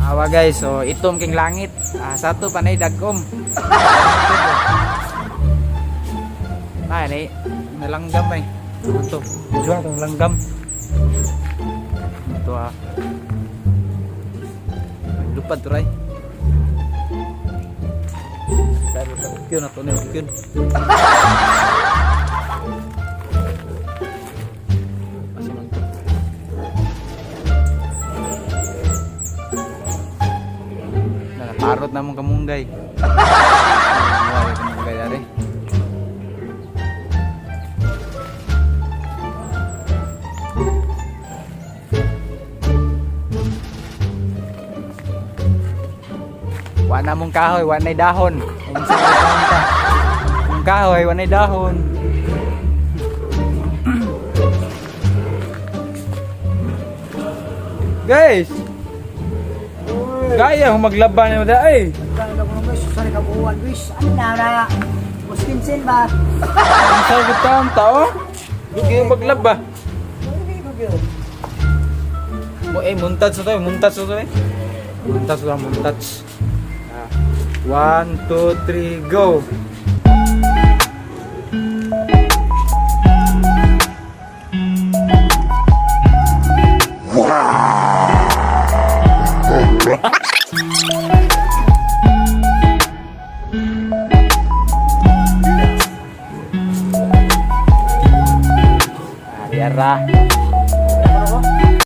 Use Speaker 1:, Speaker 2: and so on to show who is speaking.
Speaker 1: Awa guys, so itom king langit. Ah, sato panay dagom. Ah, ni nalanggam ay. Ito, video na itong langgam. Ito ah. Lupad to ray. Pero sa ukyon na to na ukyon. Asa man to? Nakaparot na mong kamunggay. Wala kamunggay ari. Wa na mong kahoy, wa na'y dahon. Unsa may dahon ka? Mong kahoy, wa na'y dahon. Guys! Kaya kung maglaban mo da ay.
Speaker 2: Kaya ko guys, sorry ka buwan guys. Ano na na? Wisconsin ba?
Speaker 1: Ang sagot taon tao. Di kayo maglaba. Mo eh muntaj sa to, eh, muntaj sa to eh. Muntaj sa muntaj. Ah. One, two, three, go. Ah, diara.